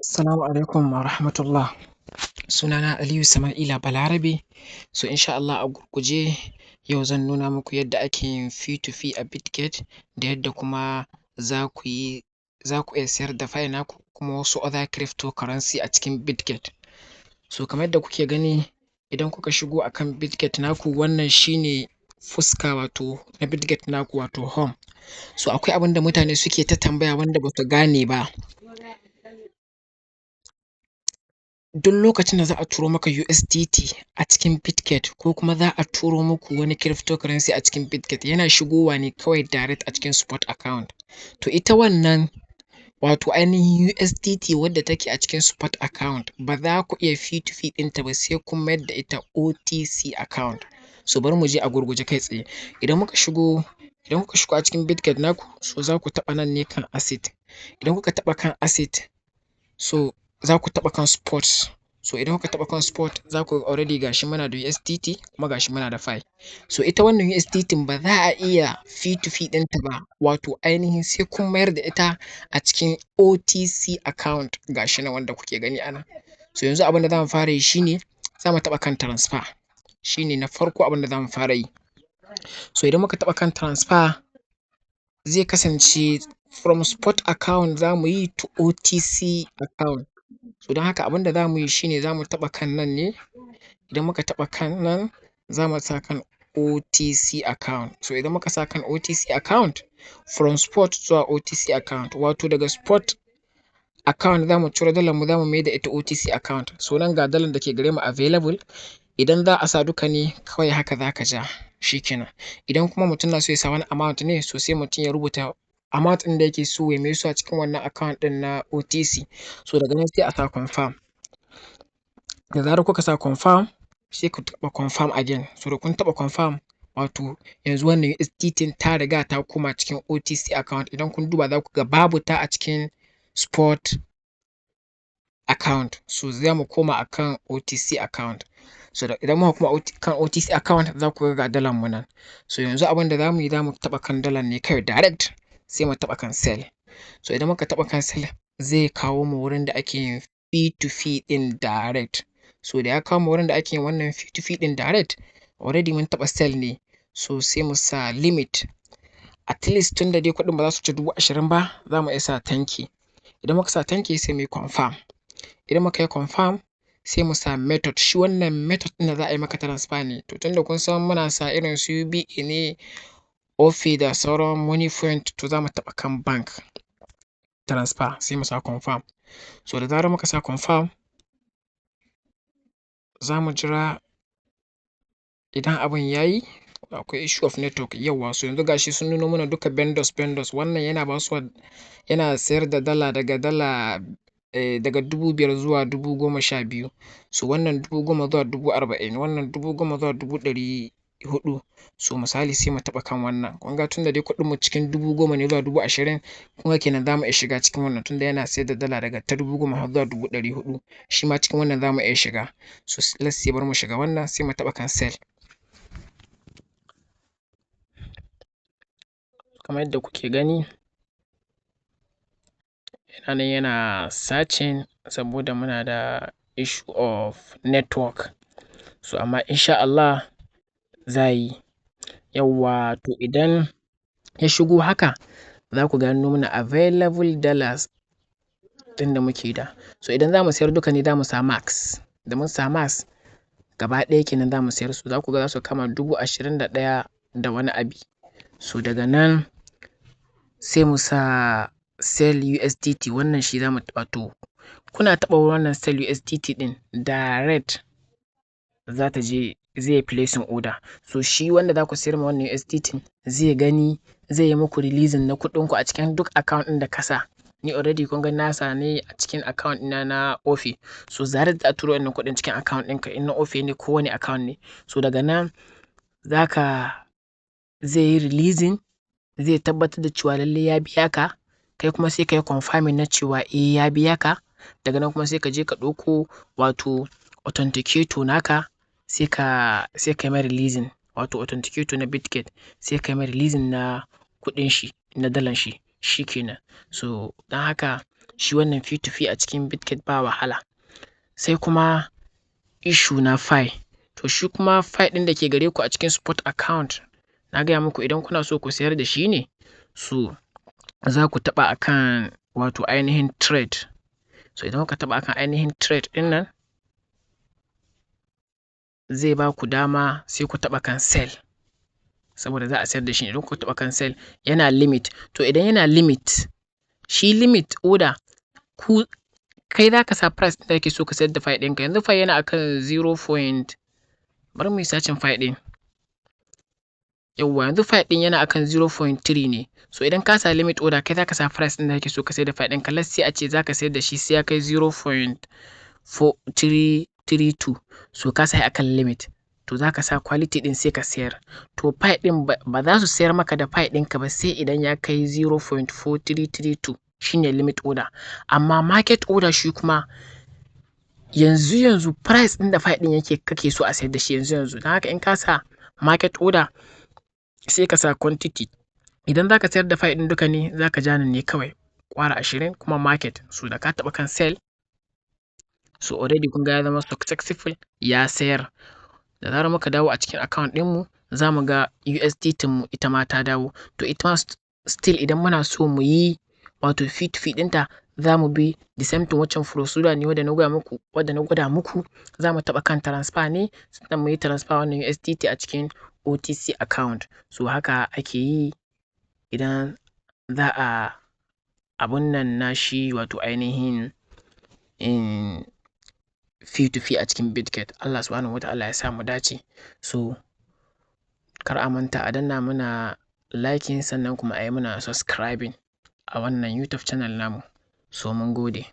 Assalamu alaikum wa rahmatullah. Sunana Aliyu Sama'ila Balarabe. So insha Allah a gurguje yau zan nuna muku yadda ake yin P2P a Bitget da yadda kuma za ku yi za ku iya sayar da Pi naku kuma wasu other cryptocurrency a cikin Bitget. So kamar yadda kuke gani, idan kuka shigo akan Bitget naku, wannan shine fuska wato na Bitget naku, wato home. So akwai abin da mutane suke ta tambaya wanda ba su gane ba. Duk lokacin da za a turo maka USDT a cikin Bitget ko kuma za a turo muku wani cryptocurrency a cikin Bitget, yana shigowa ne kawai direct a cikin spot account. To ita wannan wato ainihin USDT wadda take a cikin spot account, ba za ku iya P2P ɗinta ba sai kun mayar da ita OTC account. So bari mu je a gurguje kai tsaye. Idan kuka shigo a cikin Bitget naku, so za ku taɓa nan ne kan asset. Idan kuka taɓa kan asset, so za ku taɓa kan spot. So idan kuka taɓa kan spot, za ku ga already gashi muna da USDT kuma gashi muna da Pi. So ita wannan USDT ba za a iya P2P ɗinta ba, wato ainihin sai kun mayar da ita a cikin OTC account, gashi nan wanda kuke gani a nan. So yanzu abin da za mu fara yi shine za mu taɓa kan transfer. Shine na farko abin da za mu fara yi. So idan muka taɓa kan transfer, zai kasance from spot account za mu yi to OTC account. So don haka abin da za mu yi shine za mu taɓa kan nan ne. Idan muka taɓa kan nan, za mu sa kan OTC account. So idan muka sa kan OTC account, from spot zuwa OTC account, wato daga spot account za mu ciro dalar mu, za mu mai da ita OTC account. So nan ga dalar da ke gare mu available. Idan za a sa duka ne, kawai haka za ka ja, shi kenan. Idan kuma mutum na so ya sa wani amount ne, so sai mutum ya rubuta amount ɗin da yake so ya maiso a cikin wannan account ɗin na OTC. So daga nan sai a sa confirm. Da zarar kuka sa confirm, sai ku taɓa confirm again. So da kun taɓa confirm, wato yanzu wannan USDT ta riga ta koma cikin OTC account. Idan kun duba, za ku ga babu ta a cikin spot account. So za mu koma akan OTC account. So da idan muka koma kan OTC account, za ku ga ga dalar mu nan. So yanzu abin da za mu yi, za mu taɓa kan dalar ne kawai direct, sai mu taɓa kan sell. So idan muka taɓa kan sell, zai kawo mu wurin da ake yin P2P ɗin direct. So da ya kawo mu wurin da ake yin wannan P2P ɗin direct, already mun taɓa sell ne. So sai mu sa limit. At least tun da dai kuɗin ba za su wuce 20,000 ba, za mu iya sa 10K. Idan muka sa 10K, sai mu yi confirm. Idan muka yi confirm, sai mu sa method. Shi wannan method ɗin da za a yi maka transfer ne. To tunda kun san muna sa irin su UBA ne, Opay da sauran Moniepoint, to za mu taɓa kan bank transfer, sai mu sa confirm. So da zarar muka sa confirm, za mu jira idan abun ya yi. Akwai issue of network, yauwa. So yanzu gashi sun nuno mana duka vendors vendors. Wannan yana basuwa, yana sayar da dala daga dala daga 5,000 zuwa 12,000. So wannan 10,000 zuwa 40,000, wannan 10,000 zuwa 400,000. So misali sai mu taɓa kan wannan. Kun ga tunda dai kuɗin mu cikin 10,000 ne zuwa 20,000, kun ga kenan za mu iya shiga cikin wannan tunda yana sayar da dala daga ta 10,000 har zuwa 400,000. Shi ma cikin wannan za mu iya shiga. So let's say bari mu shiga wannan, sai mu taɓa kan sell. Kamar yadda kuke gani, yana nan yana searching saboda muna da issue of network. So amma insha Allah za yi. Yauwa, to idan ya shigo haka, za ku ga nuna available dollars ɗin da muke da. So idan za mu sayar duka ne, za mu sa max. Da mun sa max, gaba ɗaya kenan za mu sayar su. Za ku ga za su kama 21,000 da wani abu. So daga nan sai mu sa sell USDT. Wannan shi za mu, wato kuna taɓa wannan sell USDT ɗin, direct za ta je zai yi placing order. So shi wanda za ku sayar ma wannan USDT zai gani, zai yi muku releasing na kuɗinku a cikin duk account ɗin da ka sa. Ni already kun ga na sa ne a cikin account ɗina na Opay. So zarar za a turo wannan kuɗin cikin account ɗinka, in na Opay ne ko wani account ne. So daga nan za ka zai yi releasing, zai tabbatar da cewa lallai ya biya ka. Kai kuma sai ka yi confirming na cewa eh, ya biya ka. Daga nan kuma sai ka je ka ɗauko wato authenticator naka, sai ka yi mai releasing, wato authenticator na Bitget, sai ka yi mai releasing na kuɗin shi, na dalan shi, shi kenan. So don haka Shi wannan P2P a cikin Bitget ba wahala. Sai kuma issue na Pi. To shi kuma Pi ɗin da ke gare ku a cikin spot account, na gaya muku idan kuna so ku sayar da shi ne, so za ku taɓa akan wato ainihin trade. So idan kuka taɓa akan ainihin trade ɗin nan, zai ba ku dama sai ku taɓa kan sell, saboda za a sayar da shi. Idan kuka taɓa kan sell, yana limit. To idan yana limit, shi limit order, ku kai za ka sa price ɗin da kake so ka sayar da Pi ɗinka. Yanzu Pi yana akan 0 point, bari mu yi searching Pi ɗin. Yawwa, yanzu Pi ɗin yana akan 0.3 ne. So idan ka sa limit order, kai za ka sa price ɗin da kake so ka sayar da Pi ɗinka. Let's say a ce za ka sayar da shi sai ya kai 0.4332. So ka sa akan limit. To za ka sa quantity ɗin, sai ka sayar. To Pi ɗin ba za su sayar maka da Pi ɗinka ba sai idan ya kai 0.4332, shine limit order. Amma market order shi kuma yanzu yanzu price ɗin da Pi ɗin yake kake so a sayar da shi yanzu yanzu. Don haka in ka sa market order, sai ka sa quantity. Idan za ka sayar da Pi ɗin duka ne, za ka ja nan ne kawai ƙwara 20 kuma market. So da ka taɓa kan sell, so already kun ga ya zama successful, ya sayar. Da zarar muka dawo a cikin account ɗinmu, za mu ga USDT mu ita ma ta dawo. To ita ma still idan muna so mu yi wato P2P ɗinta, za mu bi the same thing, waccan procedure ne wadda na gwada muku, wadda na gwada muku. Za mu taɓa kan transfer ne, sannan mu yi transfer wannan USDT a cikin OTC account. So haka ake yi idan za a abun nan na shi wato ainihin in P2P a cikin Bitget. Allah Subhanahu wa Ta'ala ya sa mu dace. So kar a manta a danna muna liking, sannan kuma a yi muna subscribing a wannan YouTube channel namu. So mun gode.